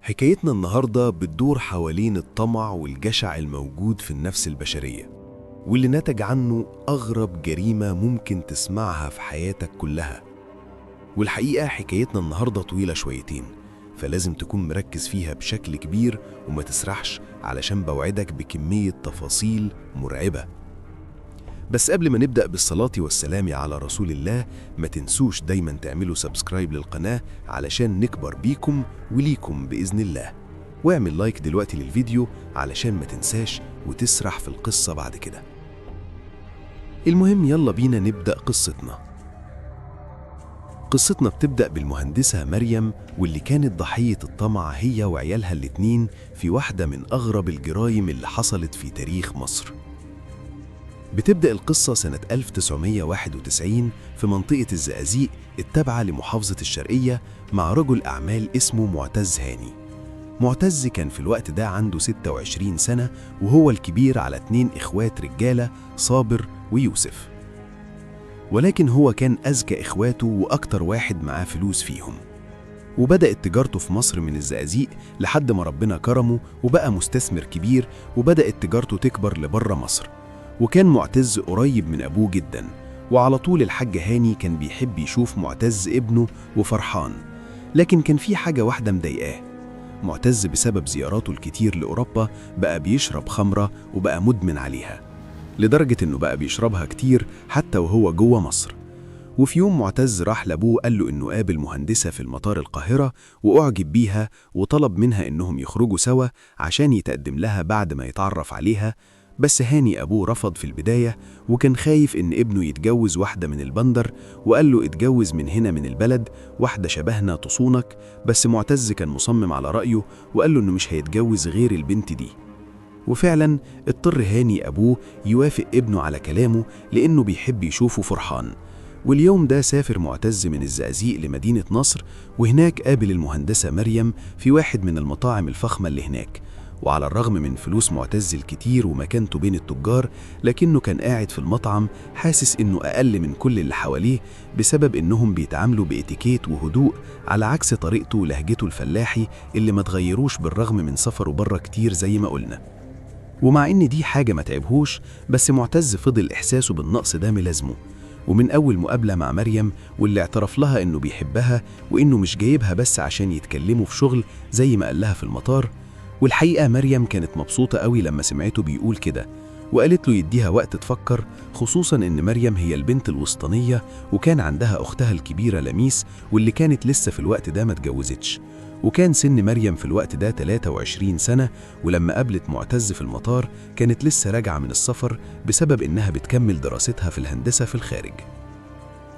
حكايتنا النهاردة بتدور حوالين الطمع والجشع الموجود في النفس البشرية، واللي نتج عنه أغرب جريمة ممكن تسمعها في حياتك كلها. والحقيقة حكايتنا النهاردة طويلة شويتين، فلازم تكون مركز فيها بشكل كبير وما تسرحش، علشان بوعدك بكمية تفاصيل مرعبة. بس قبل ما نبدأ بالصلاة والسلام على رسول الله، ما تنسوش دايما تعملوا subscribe للقناة علشان نكبر بيكم وليكم بإذن الله، واعمل like دلوقتي للفيديو علشان ما تنساش وتسرح في القصة بعد كده. المهم يلا بينا نبدأ قصتنا. قصتنا بتبدأ بالمهندسة مريم، واللي كانت ضحية الطمع هي وعيالها الاتنين في واحدة من أغرب الجرائم اللي حصلت في تاريخ مصر. بتبدأ القصة سنة 1991 في منطقة الزقازيق التابعة لمحافظة الشرقية، مع رجل أعمال اسمه معتز هاني. معتز كان في الوقت ده عنده 26 سنة، وهو الكبير على 2 إخوات رجالة، صابر ويوسف. ولكن هو كان أذكى إخواته وأكتر واحد معاه فلوس فيهم. وبدأت تجارته في مصر من الزقازيق لحد ما ربنا كرمه وبقى مستثمر كبير، وبدأت تجارته تكبر لبره مصر. وكان معتز قريب من أبوه جدا، وعلى طول الحاج هاني كان بيحب يشوف معتز ابنه وفرحان. لكن كان في حاجة واحدة مضايقاه، معتز بسبب زياراته الكتير لأوروبا بقى بيشرب خمرة وبقى مدمن عليها، لدرجة إنه بقى بيشربها كتير حتى وهو جوه مصر. وفي يوم معتز راح لأبوه قال له إنه قابل مهندسة في المطار القاهرة وأعجب بيها، وطلب منها إنهم يخرجوا سوا عشان يتقدم لها بعد ما يتعرف عليها. بس هاني أبوه رفض في البداية، وكان خايف إن ابنه يتجوز واحدة من البندر، وقال له اتجوز من هنا من البلد، واحدة شبهنا تصونك. بس معتز كان مصمم على رأيه وقال له إنه مش هيتجوز غير البنت دي. وفعلا اضطر هاني أبوه يوافق ابنه على كلامه لأنه بيحب يشوفه فرحان. واليوم ده سافر معتز من الزقازيق لمدينة نصر، وهناك قابل المهندسة مريم في واحد من المطاعم الفخمة اللي هناك. وعلى الرغم من فلوس معتز الكتير ومكانته بين التجار، لكنه كان قاعد في المطعم حاسس إنه أقل من كل اللي حواليه، بسبب إنهم بيتعاملوا بإتيكيت وهدوء على عكس طريقته ولهجته الفلاحي اللي ما تغيروش بالرغم من سفره بره كتير زي ما قلنا. ومع إن دي حاجة ما تعبهوش، بس معتز فضل إحساسه بالنقص ده ملازمه. ومن أول مقابلة مع مريم واللي اعترف لها إنه بيحبها وإنه مش جايبها بس عشان يتكلموا في شغل زي ما قال لها في المطار. والحقيقة مريم كانت مبسوطة قوي لما سمعته بيقول كده، وقالت له يديها وقت تفكر، خصوصاً إن مريم هي البنت الوسطانية وكان عندها أختها الكبيرة لميس واللي كانت لسه في الوقت ده ما اتجوزتش. وكان سن مريم في الوقت ده 23 سنة، ولما قابلت معتز في المطار كانت لسه راجعة من السفر بسبب إنها بتكمل دراستها في الهندسة في الخارج.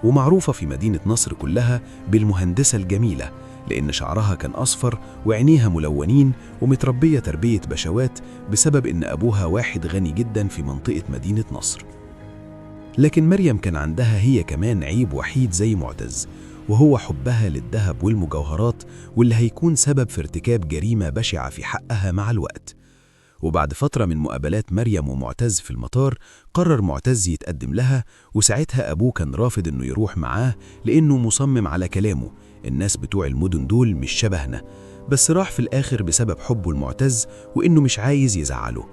ومعروفة في مدينة نصر كلها بالمهندسة الجميلة، لأن شعرها كان أصفر وعينيها ملونين ومتربية تربية بشوات بسبب إن أبوها واحد غني جدا في منطقة مدينة نصر. لكن مريم كان عندها هي كمان عيب وحيد زي معتز، وهو حبها للذهب والمجوهرات، واللي هيكون سبب في ارتكاب جريمة بشعة في حقها مع الوقت. وبعد فترة من مقابلات مريم ومعتز في المطار، قرر معتز يتقدم لها، وساعتها أبوه كان رافض إنه يروح معاه لأنه مصمم على كلامه، الناس بتوع المدن دول مش شبهنا. بس راح في الآخر بسبب حبه لمعتز وإنه مش عايز يزعله.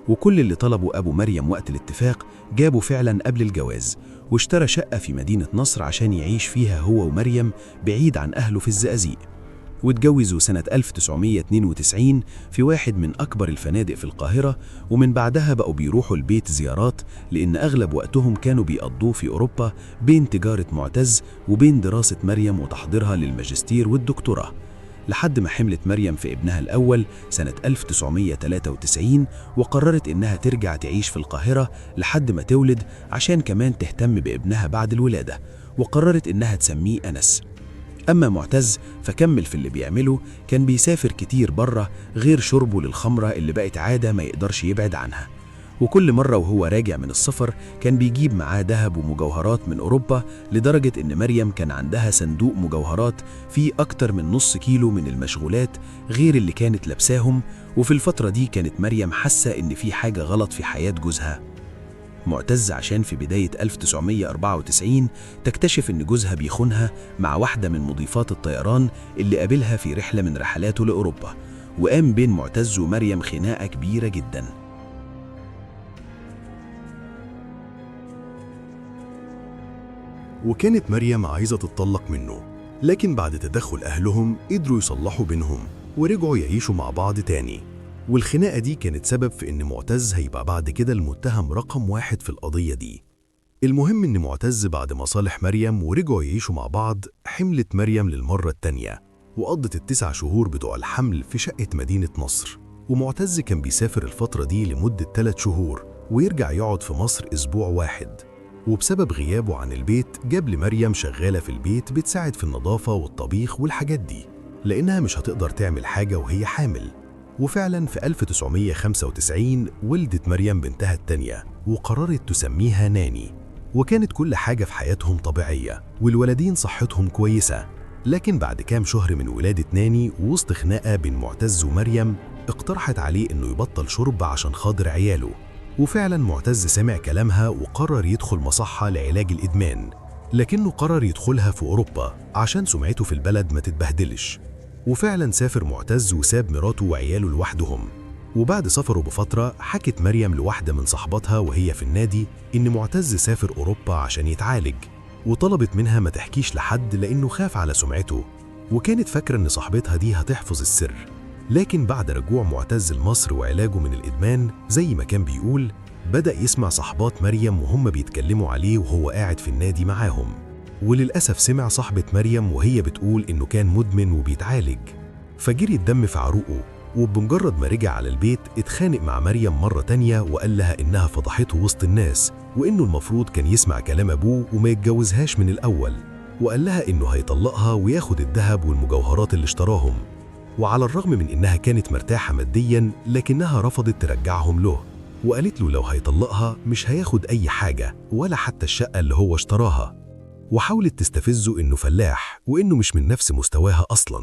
وكل اللي طلبه أبو مريم وقت الاتفاق جابه فعلا قبل الجواز، واشترى شقة في مدينة نصر عشان يعيش فيها هو ومريم بعيد عن أهله في الزقازيق. واتجوزوا سنة 1992 في واحد من أكبر الفنادق في القاهرة، ومن بعدها بقوا بيروحوا البيت زيارات، لأن أغلب وقتهم كانوا بيقضوه في أوروبا بين تجارة معتز وبين دراسة مريم وتحضيرها للماجستير والدكتوراه، لحد ما حملت مريم في ابنها الأول سنة 1993، وقررت إنها ترجع تعيش في القاهرة لحد ما تولد عشان كمان تهتم بابنها بعد الولادة، وقررت إنها تسميه أنس. أما معتز فكمل في اللي بيعمله، كان بيسافر كتير بره غير شربه للخمرة اللي بقت عادة ما يقدرش يبعد عنها. وكل مرة وهو راجع من السفر كان بيجيب معاه ذهب ومجوهرات من أوروبا، لدرجة إن مريم كان عندها صندوق مجوهرات فيه أكتر من نص كيلو من المشغولات غير اللي كانت لابساهم. وفي الفترة دي كانت مريم حاسة إن في حاجة غلط في حياة جوزها معتز، عشان في بداية 1994 تكتشف إن جوزها بيخونها مع واحدة من مضيفات الطيران اللي قابلها في رحلة من رحلاته لأوروبا. وقام بين معتز ومريم خناقة كبيرة جدا. وكانت مريم عايزة تتطلق منه، لكن بعد تدخل أهلهم قدروا يصلحوا بينهم ورجعوا يعيشوا مع بعض تاني. والخناقة دي كانت سبب في إن معتز هيبقى بعد كده المتهم رقم 1 في القضية دي. المهم إن معتز بعد ما صالح مريم ورجعوا يعيشوا مع بعض، حملت مريم للمرة التانية وقضت ال9 شهور بتوع الحمل في شقة مدينة نصر. ومعتز كان بيسافر الفترة دي لمدة 3 شهور ويرجع يقعد في مصر أسبوع واحد. وبسبب غيابه عن البيت جاب لمريم شغالة في البيت بتساعد في النظافة والطبيخ والحاجات دي، لأنها مش هتقدر تعمل حاجة وهي حامل. وفعلا في 1995 ولدت مريم بنتها التانية وقررت تسميها ناني. وكانت كل حاجة في حياتهم طبيعية والولدين صحتهم كويسة. لكن بعد كام شهر من ولادة ناني وسط خناقة بين معتز ومريم، اقترحت عليه إنه يبطل شرب عشان خاطر عياله. وفعلا معتز سمع كلامها وقرر يدخل مصحة لعلاج الإدمان، لكنه قرر يدخلها في أوروبا عشان سمعته في البلد ما تتبهدلش. وفعلا سافر معتز وساب مراته وعياله لوحدهم. وبعد سفره بفترة حكت مريم لواحدة من صحباتها وهي في النادي إن معتز سافر أوروبا عشان يتعالج، وطلبت منها ما تحكيش لحد لأنه خاف على سمعته. وكانت فاكرة إن صاحبتها دي هتحفظ السر، لكن بعد رجوع معتز لمصر وعلاجه من الإدمان زي ما كان بيقول، بدأ يسمع صاحبات مريم وهم بيتكلموا عليه وهو قاعد في النادي معاهم. وللأسف سمع صاحبة مريم وهي بتقول إنه كان مدمن وبيتعالج، فجري الدم في عروقه. وبمجرد ما رجع على البيت اتخانق مع مريم مرة تانية وقال لها إنها فضحته وسط الناس، وإنه المفروض كان يسمع كلام أبوه وما يتجوزهاش من الأول، وقال لها إنه هيطلقها وياخد الذهب والمجوهرات اللي اشتراهم. وعلى الرغم من إنها كانت مرتاحة مادياً لكنها رفضت ترجعهم له، وقالت له لو هيطلقها مش هياخد أي حاجة ولا حتى الشقة اللي هو اشتراها. وحاولت تستفزه إنه فلاح وإنه مش من نفس مستواها أصلاً.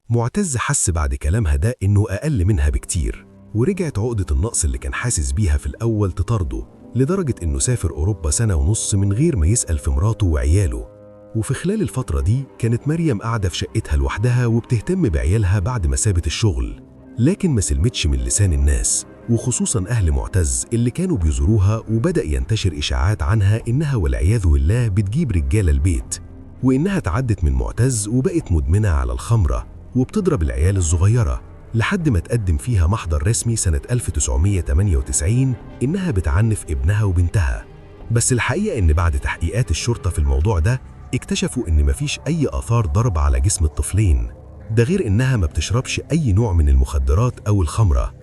معتز حس بعد كلامها ده إنه أقل منها بكتير، ورجعت عقدة النقص اللي كان حاسس بيها في الأول تطارده، لدرجة إنه سافر أوروبا 1.5 سنة من غير ما يسأل في مراته وعياله. وفي خلال الفترة دي كانت مريم قاعدة في شقتها لوحدها وبتهتم بعيالها بعد ما سابت الشغل، لكن ما سلمتش من لسان الناس، وخصوصاً أهل معتز اللي كانوا بيزوروها. وبدأ ينتشر إشاعات عنها إنها والعياذ بالله بتجيب رجالة البيت، وإنها تعدت من معتز وبقت مدمنة على الخمرة وبتضرب العيال الصغيرة، لحد ما تقدم فيها محضر رسمي سنة 1998 إنها بتعنف ابنها وبنتها. بس الحقيقة إن بعد تحقيقات الشرطة في الموضوع ده اكتشفوا إن مفيش أي آثار ضرب على جسم الطفلين، ده غير إنها ما بتشربش أي نوع من المخدرات أو الخمرة.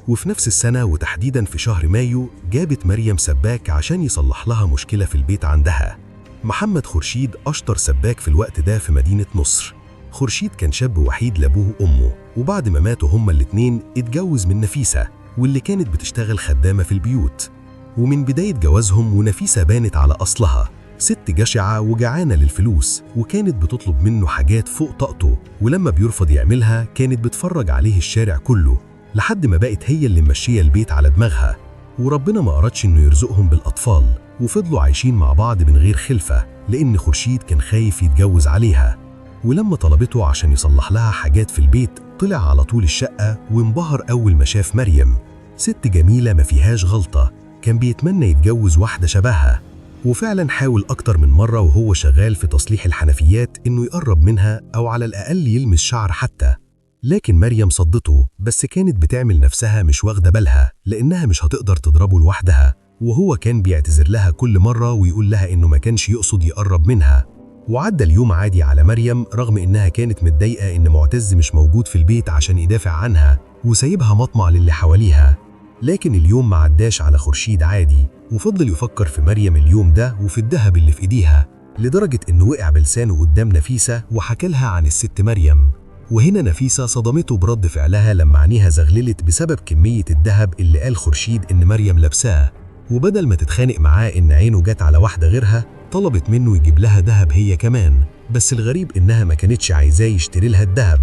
وفي نفس السنة وتحديداً في شهر مايو جابت مريم سباك عشان يصلح لها مشكلة في البيت عندها. محمد خورشيد أشطر سباك في الوقت ده في مدينة نصر. خورشيد كان شاب وحيد لأبوه وأمه، وبعد ما ماتوا هما الاتنين اتجوز من نفيسة واللي كانت بتشتغل خدامة في البيوت. ومن بداية جوازهم ونفيسة بانت على أصلها، ست جشعة وجعانة للفلوس، وكانت بتطلب منه حاجات فوق طاقته، ولما بيرفض يعملها كانت بتفرج عليه الشارع كله، لحد ما بقت هي اللي ممشية البيت على دماغها. وربنا ما أردش إنه يرزقهم بالأطفال، وفضلوا عايشين مع بعض من غير خلفة، لأن خورشيد كان خايف يتجوز عليها. ولما طلبته عشان يصلح لها حاجات في البيت طلع على طول الشقة وانبهر أول ما شاف مريم، ست جميلة ما فيهاش غلطة، كان بيتمنى يتجوز واحدة شبهها. وفعلا حاول أكتر من مرة وهو شغال في تصليح الحنفيات إنه يقرب منها أو على الأقل يلمس شعر حتى، لكن مريم صدته، بس كانت بتعمل نفسها مش واخدة بالها لأنها مش هتقدر تضربه لوحدها، وهو كان بيعتذر لها كل مرة ويقول لها إنه ما كانش يقصد يقرب منها. وعدى اليوم عادي على مريم رغم إنها كانت متضايقة إن معتز مش موجود في البيت عشان يدافع عنها وسايبها مطمع للي حواليها. لكن اليوم ما عداش على خورشيد عادي، وفضل يفكر في مريم اليوم ده وفي الذهب اللي في إيديها، لدرجة إنه وقع بلسانه قدام نفيسة وحكى لها عن الست مريم. وهنا نفيسة صدمته برد فعلها لما عينيها زغللت بسبب كمية الذهب اللي قال خورشيد إن مريم لابساه، وبدل ما تتخانق معاه إن عينه جت على واحدة غيرها طلبت منه يجيب لها ذهب هي كمان. بس الغريب إنها ما كانتش عايزاه يشتري لها الذهب،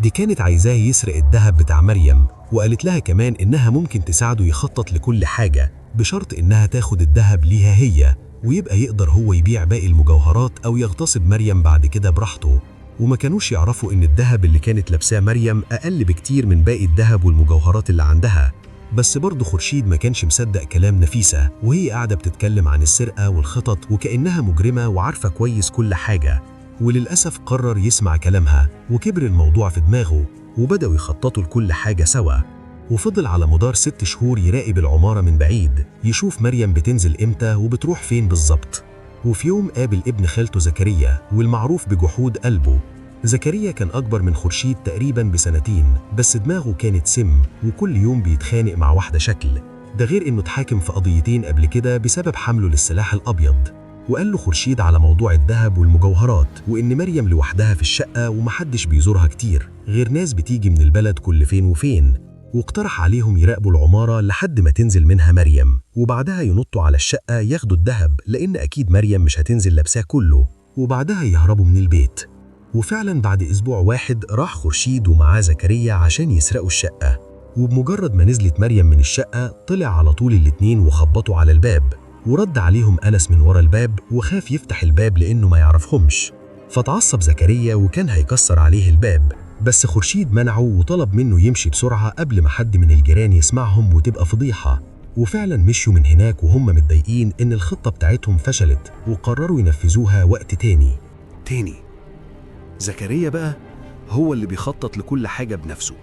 دي كانت عايزاه يسرق الذهب بتاع مريم، وقالت لها كمان إنها ممكن تساعده يخطط لكل حاجة بشرط إنها تاخد الذهب ليها هي، ويبقى يقدر هو يبيع باقي المجوهرات أو يغتصب مريم بعد كده براحته. وما كانوش يعرفوا إن الذهب اللي كانت لابساه مريم أقل بكتير من باقي الذهب والمجوهرات اللي عندها. بس برضه خورشيد ما كانش مصدق كلام نفيسة وهي قاعدة بتتكلم عن السرقة والخطط وكأنها مجرمة وعارفة كويس كل حاجة. وللأسف قرر يسمع كلامها وكبر الموضوع في دماغه، وبدأوا يخططوا لكل حاجة سوا. وفضل على مدار 6 شهور يراقب العمارة من بعيد، يشوف مريم بتنزل إمتى وبتروح فين بالظبط. وفي يوم قابل ابن خالته زكريا والمعروف بجحود قلبه. زكريا كان أكبر من خورشيد تقريبا بسنتين، بس دماغه كانت سم وكل يوم بيتخانق مع واحدة شكل، ده غير إنه اتحاكم في قضيتين قبل كده بسبب حمله للسلاح الأبيض. وقال له خورشيد على موضوع الذهب والمجوهرات، وإن مريم لوحدها في الشقة ومحدش بيزورها كتير غير ناس بتيجي من البلد كل فين وفين، واقترح عليهم يراقبوا العمارة لحد ما تنزل منها مريم، وبعدها ينطوا على الشقة ياخدوا الذهب لأن أكيد مريم مش هتنزل لابساه كله، وبعدها يهربوا من البيت. وفعلا بعد أسبوع واحد راح خورشيد ومعاه زكريا عشان يسرقوا الشقة، وبمجرد ما نزلت مريم من الشقة طلع على طول الاتنين وخبطوا على الباب، ورد عليهم أنس من ورا الباب وخاف يفتح الباب لأنه ما يعرفهمش. فتعصب زكريا وكان هيكسر عليه الباب، بس خورشيد منعه وطلب منه يمشي بسرعة قبل ما حد من الجيران يسمعهم وتبقى فضيحة. وفعلا مشيوا من هناك وهم متضايقين إن الخطة بتاعتهم فشلت، وقرروا ينفذوها وقت تاني. زكريا بقى هو اللي بيخطط لكل حاجة بنفسه،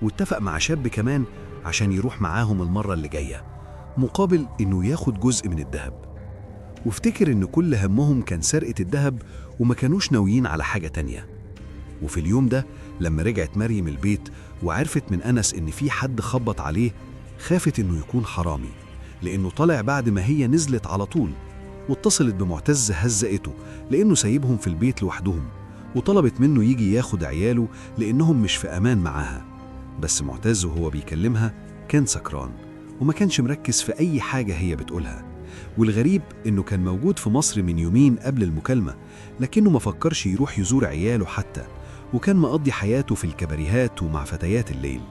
واتفق مع شاب كمان عشان يروح معاهم المرة اللي جاية مقابل إنه ياخد جزء من الذهب. وافتكر إن كل همهم كان سرقة الذهب وما كانوش ناويين على حاجة تانية. وفي اليوم ده لما رجعت مريم البيت وعرفت من أنس إن في حد خبط عليه، خافت إنه يكون حرامي لأنه طلع بعد ما هي نزلت على طول، واتصلت بمعتز هزقته لأنه سايبهم في البيت لوحدهم، وطلبت منه يجي ياخد عياله لأنهم مش في أمان معاها. بس معتز وهو بيكلمها كان سكران وما كانش مركز في أي حاجة هي بتقولها. والغريب إنه كان موجود في مصر من يومين قبل المكالمة، لكنه ما فكرش يروح يزور عياله حتى، وكان مقضي حياته في الكباريهات ومع فتيات الليل.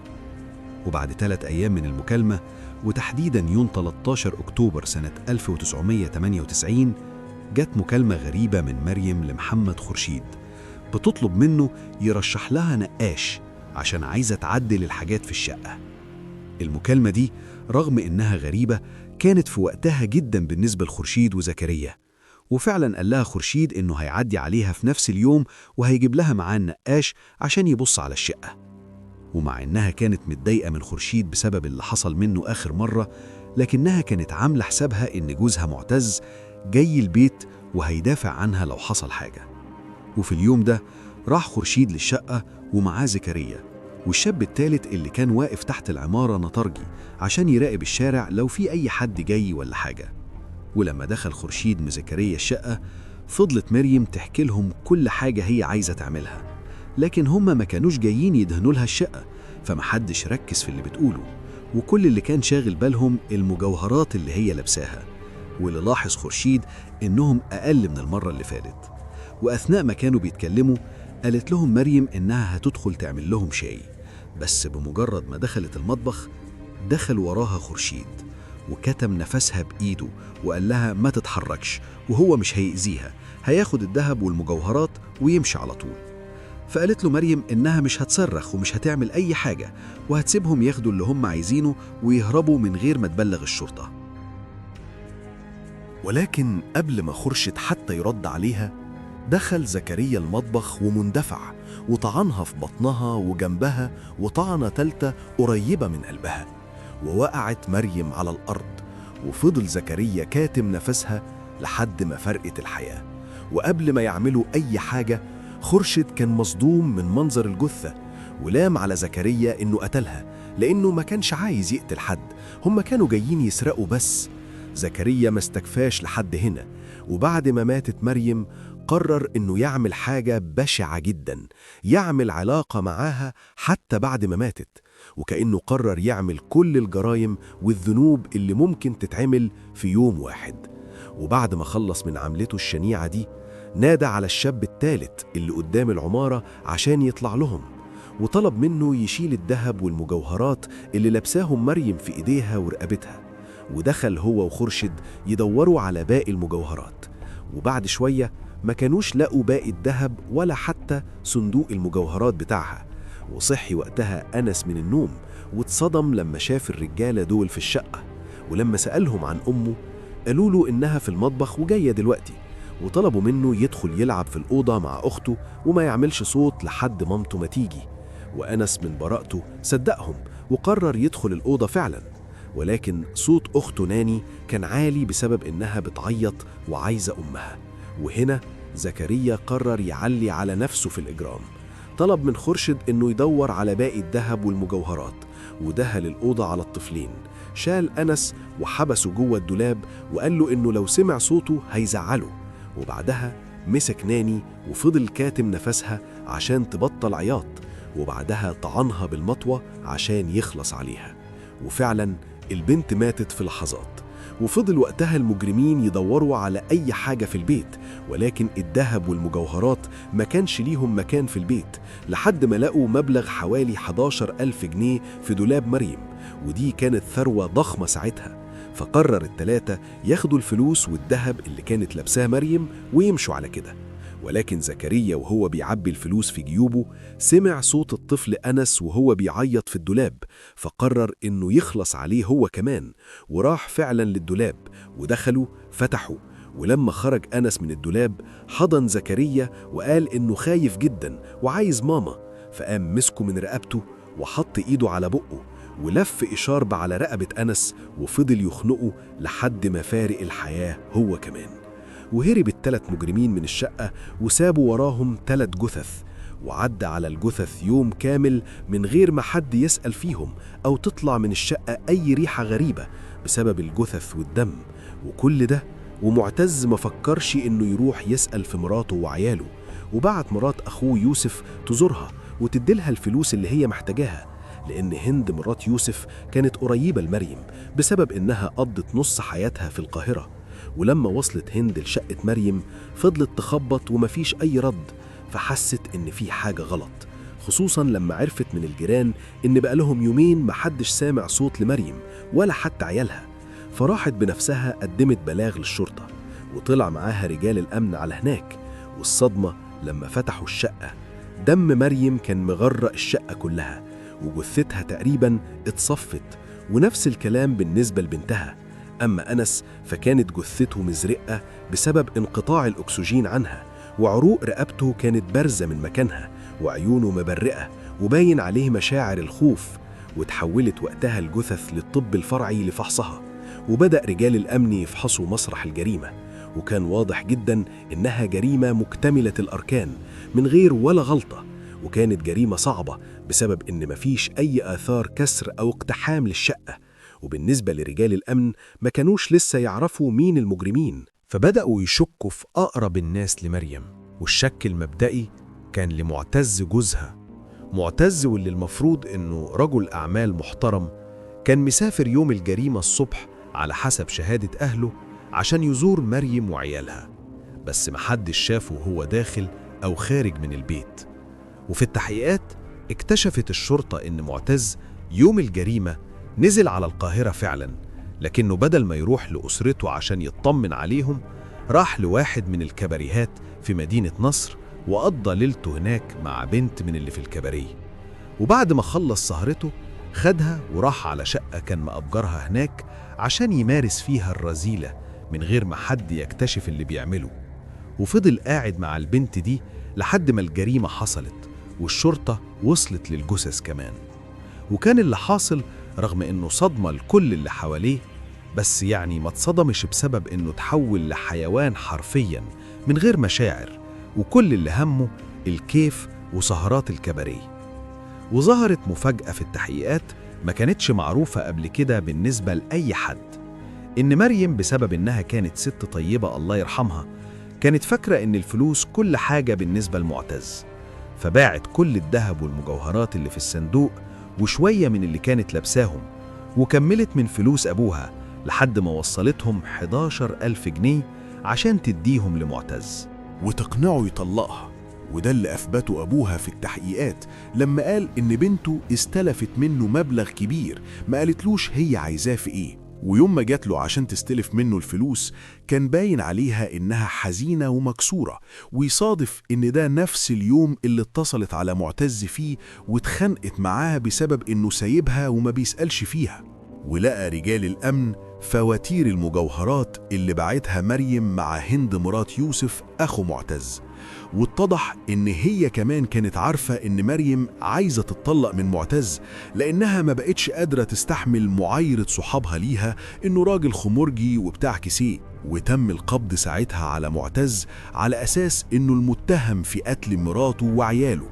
وبعد 3 أيام من المكالمة، وتحديداً يوم 13 أكتوبر سنة 1998، جت مكالمة غريبة من مريم لمحمد خورشيد بتطلب منه يرشح لها نقاش عشان عايزة تعدل الحاجات في الشقة. المكالمة دي رغم إنها غريبة كانت في وقتها جدا بالنسبة لخورشيد وزكريا، وفعلا قال لها خورشيد إنه هيعدي عليها في نفس اليوم وهيجيب لها معاه النقاش عشان يبص على الشقة. ومع إنها كانت متضايقة من خورشيد بسبب اللي حصل منه آخر مرة، لكنها كانت عاملة حسابها إن جوزها معتز جاي البيت وهيدافع عنها لو حصل حاجة. وفي اليوم ده راح خورشيد للشقة ومعاه زكريا والشاب الثالث اللي كان واقف تحت العمارة نطرجي عشان يراقب الشارع لو في أي حد جاي ولا حاجة. ولما دخل خورشيد مزكريا الشقة فضلت مريم تحكي لهم كل حاجة هي عايزة تعملها، لكن هما ما كانوش جايين يدهنوا لها الشقة، فمحدش ركز في اللي بتقوله، وكل اللي كان شاغل بالهم المجوهرات اللي هي لابساها. واللي لاحظ خورشيد إنهم أقل من المرة اللي فاتت. وأثناء ما كانوا بيتكلموا قالت لهم مريم إنها هتدخل تعمل لهم شاي، بس بمجرد ما دخلت المطبخ دخل وراها خورشيد وكتم نفسها بإيده وقال لها ما تتحركش وهو مش هيأذيها، هياخد الذهب والمجوهرات ويمشي على طول. فقالت له مريم إنها مش هتصرخ ومش هتعمل أي حاجة وهتسيبهم ياخدوا اللي هم عايزينه ويهربوا من غير ما تبلغ الشرطة. ولكن قبل ما خورشيد حتى يرد عليها دخل زكريا المطبخ ومندفع وطعنها في بطنها وجنبها وطعنة تالتة قريبة من قلبها، ووقعت مريم على الأرض، وفضل زكريا كاتم نفسها لحد ما فرقت الحياة. وقبل ما يعملوا أي حاجة خورشيد كان مصدوم من منظر الجثة ولام على زكريا إنه قتلها لأنه ما كانش عايز يقتل حد، هم كانوا جايين يسرقوا بس. زكريا ما استكفاش لحد هنا، وبعد ما ماتت مريم قرر إنه يعمل حاجة بشعة جدا، يعمل علاقة معاها حتى بعد ما ماتت، وكأنه قرر يعمل كل الجرائم والذنوب اللي ممكن تتعمل في يوم واحد. وبعد ما خلص من عملته الشنيعة دي نادى على الشاب الثالث اللي قدام العمارة عشان يطلع لهم، وطلب منه يشيل الذهب والمجوهرات اللي لابساهم مريم في إيديها ورقبتها. ودخل هو وخورشيد يدوروا على باقي المجوهرات، وبعد شوية ما كانوش لقوا باقي الذهب ولا حتى حتى صندوق المجوهرات بتاعها. وصحي وقتها أنس من النوم واتصدم لما شاف الرجالة دول في الشقة، ولما سألهم عن أمه قالوا له إنها في المطبخ وجاية دلوقتي، وطلبوا منه يدخل يلعب في الأوضة مع أخته وما يعملش صوت لحد مامته ما تيجي. وأنس من براءته صدقهم وقرر يدخل الأوضة فعلا، ولكن صوت أخته ناني كان عالي بسبب إنها بتعيط وعايزة أمها. وهنا زكريا قرر يعلي على نفسه في الإجرام، طلب من خورشيد إنه يدور على باقي الذهب والمجوهرات، ودخل الأوضة على الطفلين، شال أنس وحبسه جوه الدولاب وقال له إنه لو سمع صوته هيزعله. وبعدها مسك ناني وفضل كاتم نفسها عشان تبطل عياط، وبعدها طعنها بالمطوة عشان يخلص عليها. وفعلا البنت ماتت في لحظات، وفضل وقتها المجرمين يدوروا على أي حاجة في البيت، ولكن الذهب والمجوهرات ما كانش ليهم مكان في البيت، لحد ما لقوا مبلغ حوالي 11,000 جنيه في دولاب مريم، ودي كانت ثروة ضخمة ساعتها. فقرر التلاتة ياخدوا الفلوس والذهب اللي كانت لابساه مريم ويمشوا على كده. ولكن زكريا وهو بيعبي الفلوس في جيوبه سمع صوت الطفل أنس وهو بيعيط في الدولاب، فقرر إنه يخلص عليه هو كمان، وراح فعلا للدولاب ودخلوا فتحوا. ولما خرج أنس من الدولاب حضن زكريا وقال إنه خايف جدا وعايز ماما، فقام مسكه من رقبته وحط إيده على بقه ولف إشارب على رقبة أنس وفضل يخنقه لحد ما فارق الحياة هو كمان. وهرب التلات مجرمين من الشقة وسابوا وراهم 3 جثث، وعدى على الجثث يوم كامل من غير ما حد يسأل فيهم أو تطلع من الشقة أي ريحة غريبة بسبب الجثث والدم. وكل ده ومعتز ما فكرش إنه يروح يسأل في مراته وعياله، وبعت مرات أخوه يوسف تزورها وتديلها الفلوس اللي هي محتاجاها، لأن هند مرات يوسف كانت قريبة لمريم بسبب إنها قضت نص حياتها في القاهرة. ولما وصلت هند لشقة مريم فضلت تخبط ومفيش أي رد، فحست إن في حاجة غلط، خصوصا لما عرفت من الجيران إن بقى لهم يومين محدش سامع صوت لمريم ولا حتى عيالها. فراحت بنفسها قدمت بلاغ للشرطة، وطلع معاها رجال الأمن على هناك. والصدمة لما فتحوا الشقة دم مريم كان مغرق الشقة كلها، وجثتها تقريبا اتصفت، ونفس الكلام بالنسبة لبنتها. أما أنس فكانت جثته مزرقة بسبب انقطاع الأكسجين عنها، وعروق رقبته كانت بارزة من مكانها، وعيونه مبرئة وباين عليه مشاعر الخوف. وتحولت وقتها الجثث للطب الفرعي لفحصها، وبدأ رجال الأمن يفحصوا مسرح الجريمة، وكان واضح جدا إنها جريمة مكتملة الأركان من غير ولا غلطة، وكانت جريمة صعبة بسبب إن مفيش أي آثار كسر أو اقتحام للشقة. وبالنسبة لرجال الأمن ما كانوش لسه يعرفوا مين المجرمين، فبدأوا يشكوا في أقرب الناس لمريم، والشك المبدئي كان لمعتز جوزها. معتز واللي المفروض إنه رجل أعمال محترم كان مسافر يوم الجريمة الصبح على حسب شهادة أهله عشان يزور مريم وعيالها، بس محدش شافه وهو داخل أو خارج من البيت. وفي التحقيقات اكتشفت الشرطة إن معتز يوم الجريمة نزل على القاهرة فعلا، لكنه بدل ما يروح لأسرته عشان يطمن عليهم راح لواحد من الكباريهات في مدينة نصر وقضى ليلته هناك مع بنت من اللي في الكباريه. وبعد ما خلص سهرته خدها وراح على شقة كان مأجرها هناك عشان يمارس فيها الرذيلة من غير ما حد يكتشف اللي بيعمله. وفضل قاعد مع البنت دي لحد ما الجريمة حصلت والشرطة وصلت للجثث كمان. وكان اللي حاصل رغم إنه صدمة لكل اللي حواليه، بس يعني ما اتصدمش بسبب إنه تحول لحيوان حرفياً من غير مشاعر، وكل اللي همه الكيف وسهرات الكباريه. وظهرت مفاجأة في التحقيقات ما كانتش معروفة قبل كده بالنسبة لأي حد، إن مريم بسبب إنها كانت ست طيبة الله يرحمها كانت فاكرة إن الفلوس كل حاجة بالنسبة لمعتز، فباعت كل الذهب والمجوهرات اللي في الصندوق وشوية من اللي كانت لابساهم، وكملت من فلوس أبوها لحد ما وصلتهم 11,000 جنيه عشان تديهم لمعتز وتقنعه يطلقها. وده اللي أثبته أبوها في التحقيقات لما قال إن بنته استلفت منه مبلغ كبير ما قالتلوش هي عايزاه في إيه. ويوم ما جات له عشان تستلف منه الفلوس كان باين عليها إنها حزينة ومكسورة، ويصادف إن ده نفس اليوم اللي اتصلت على معتز فيه واتخانقت معاه بسبب إنه سايبها وما بيسألش فيها. ولقى رجال الأمن فواتير المجوهرات اللي باعتها مريم مع هند مرات يوسف أخو معتز، واتضح إن هي كمان كانت عارفة إن مريم عايزة تتطلق من معتز لأنها ما بقتش قادرة تستحمل معايرة صحابها ليها إنه راجل خمرجي وبتاع كيسيه. وتم القبض ساعتها على معتز على أساس إنه المتهم في قتل مراته وعياله،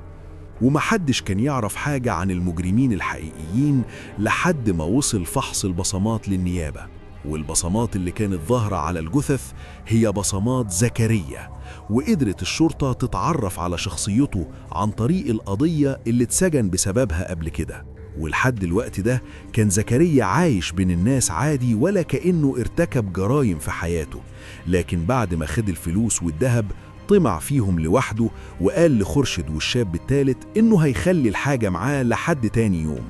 ومحدش كان يعرف حاجة عن المجرمين الحقيقيين لحد ما وصل فحص البصمات للنيابة. والبصمات اللي كانت ظاهرة على الجثث هي بصمات زكريا، وقدرت الشرطة تتعرف على شخصيته عن طريق القضية اللي اتسجن بسببها قبل كده. ولحد الوقت ده كان زكريا عايش بين الناس عادي ولا كأنه ارتكب جرائم في حياته، لكن بعد ما خد الفلوس والذهب طمع فيهم لوحده وقال لخرشد والشاب الثالث إنه هيخلي الحاجة معاه لحد تاني يوم،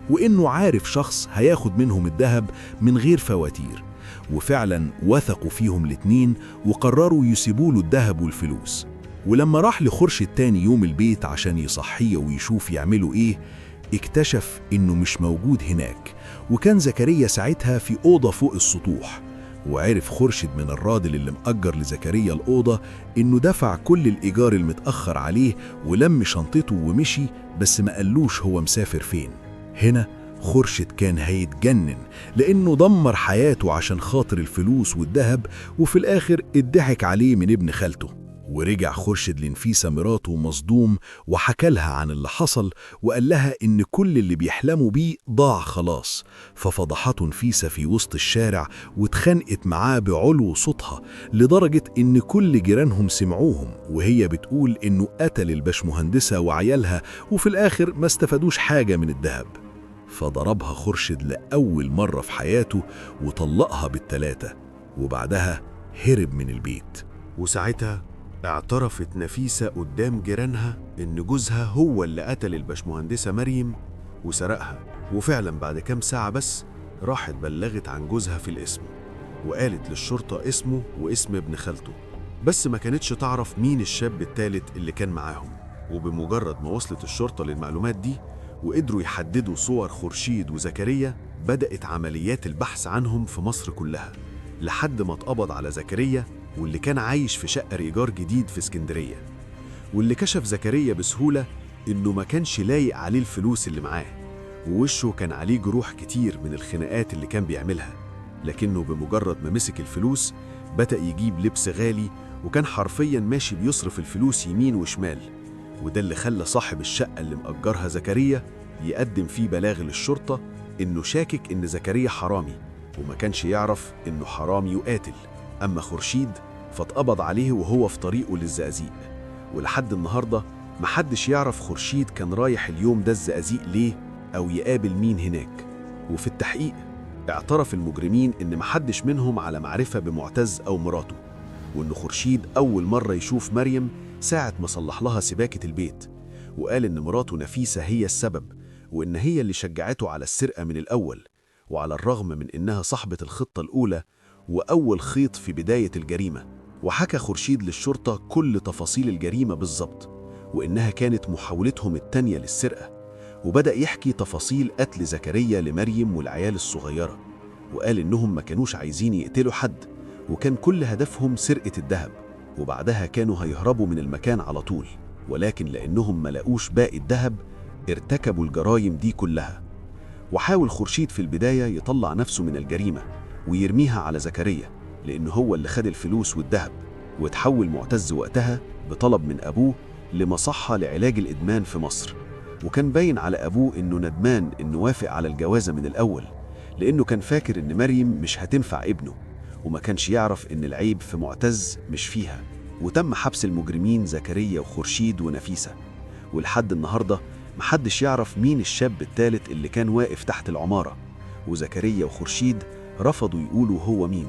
وإنه عارف شخص هياخد منهم الذهب من غير فواتير. وفعلا وثقوا فيهم الاتنين وقرروا يسيبوا له الذهب والفلوس. ولما راح لخرشد تاني يوم البيت عشان يصحيه ويشوف يعملوا إيه، اكتشف إنه مش موجود هناك، وكان زكريا ساعتها في أوضة فوق السطوح. وعرف خرشد من الراجل اللي مأجر لزكريا الأوضة إنه دفع كل الإيجار المتأخر عليه ولم شنطته ومشي، بس ما قالوش هو مسافر فين. هنا خرشد كان هيتجنن لأنه دمر حياته عشان خاطر الفلوس والذهب، وفي الآخر اتضحك عليه من ابن خالته. ورجع خرشد لنفيسة مراته مصدوم وحكى لها عن اللي حصل وقال لها إن كل اللي بيحلموا بيه ضاع خلاص. ففضحته نفيسة في وسط الشارع واتخانقت معاه بعلو صوتها لدرجة إن كل جيرانهم سمعوهم، وهي بتقول إنه قتل البشمهندسة وعيالها وفي الآخر ما استفادوش حاجة من الذهب. فضربها خرشد لأول مرة في حياته وطلقها بالثلاثة، وبعدها هرب من البيت. وساعتها اعترفت نفيسة قدام جيرانها إن جوزها هو اللي قتل البشمهندسة مريم وسرقها، وفعلا بعد كام ساعة بس راحت بلغت عن جوزها في القسم وقالت للشرطة اسمه واسم ابن خالته، بس ما كانتش تعرف مين الشاب الثالث اللي كان معاهم. وبمجرد ما وصلت الشرطة للمعلومات دي وقدروا يحددوا صور خورشيد وزكريا، بدأت عمليات البحث عنهم في مصر كلها لحد ما اتقبض على زكريا، واللي كان عايش في شقة إيجار جديد في اسكندرية. واللي كشف زكريا بسهولة إنه ما كانش لايق عليه الفلوس اللي معاه، ووشه كان عليه جروح كتير من الخناقات اللي كان بيعملها، لكنه بمجرد ما مسك الفلوس بدأ يجيب لبس غالي، وكان حرفياً ماشي بيصرف الفلوس يمين وشمال. وده اللي خلى صاحب الشقة اللي مأجرها زكريا يقدم فيه بلاغ للشرطة إنه شاكك إن زكريا حرامي، وما كانش يعرف إنه حرامي وقاتل. أما خورشيد فاتقبض عليه وهو في طريقه للزقازيق، ولحد النهاردة محدش يعرف خورشيد كان رايح اليوم ده الزقازيق ليه أو يقابل مين هناك. وفي التحقيق اعترف المجرمين إن محدش منهم على معرفة بمعتز أو مراته، وإن خورشيد أول مرة يشوف مريم ساعة ما صلح لها سباكة البيت، وقال إن مراته نفيسة هي السبب، وإن هي اللي شجعته على السرقة من الأول، وعلى الرغم من إنها صاحبة الخطة الأولى وأول خيط في بداية الجريمة. وحكى خورشيد للشرطة كل تفاصيل الجريمة بالظبط، وإنها كانت محاولتهم التانية للسرقة، وبدأ يحكي تفاصيل قتل زكريا لمريم والعيال الصغيرة، وقال إنهم ما كانوش عايزين يقتلوا حد، وكان كل هدفهم سرقة الذهب، وبعدها كانوا هيهربوا من المكان على طول، ولكن لأنهم ما لقوش باقي الذهب ارتكبوا الجرايم دي كلها. وحاول خورشيد في البداية يطلع نفسه من الجريمة ويرميها على زكريا لأنه هو اللي خد الفلوس والذهب، وتحول معتز وقتها بطلب من أبوه لمصحة لعلاج الإدمان في مصر. وكان باين على أبوه إنه ندمان إنه وافق على الجوازة من الأول، لأنه كان فاكر إن مريم مش هتنفع ابنه، وما كانش يعرف إن العيب في معتز مش فيها. وتم حبس المجرمين زكريا وخورشيد ونفيسة، ولحد النهاردة محدش يعرف مين الشاب الثالث اللي كان واقف تحت العمارة، وزكريا وخورشيد رفضوا يقولوا هو مين،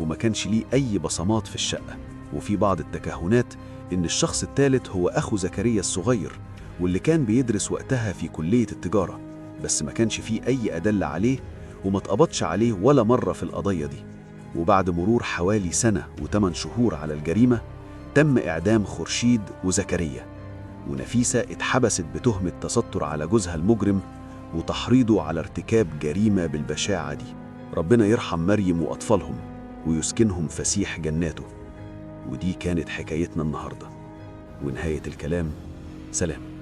وما كانش ليه أي بصمات في الشقة. وفي بعض التكهنات إن الشخص الثالث هو أخو زكريا الصغير، واللي كان بيدرس وقتها في كلية التجارة، بس ما كانش فيه أي أدلة عليه، وما اتقبضش عليه ولا مرة في القضية دي. وبعد مرور حوالي 1 سنة و8 شهور على الجريمة تم إعدام خورشيد وزكريا، ونفيسة اتحبست بتهمة تستر على جوزها المجرم وتحريضه على ارتكاب جريمة بالبشاعة دي. ربنا يرحم مريم وأطفالهم ويسكنهم فسيح جناته. ودي كانت حكايتنا النهاردة، ونهاية الكلام سلام.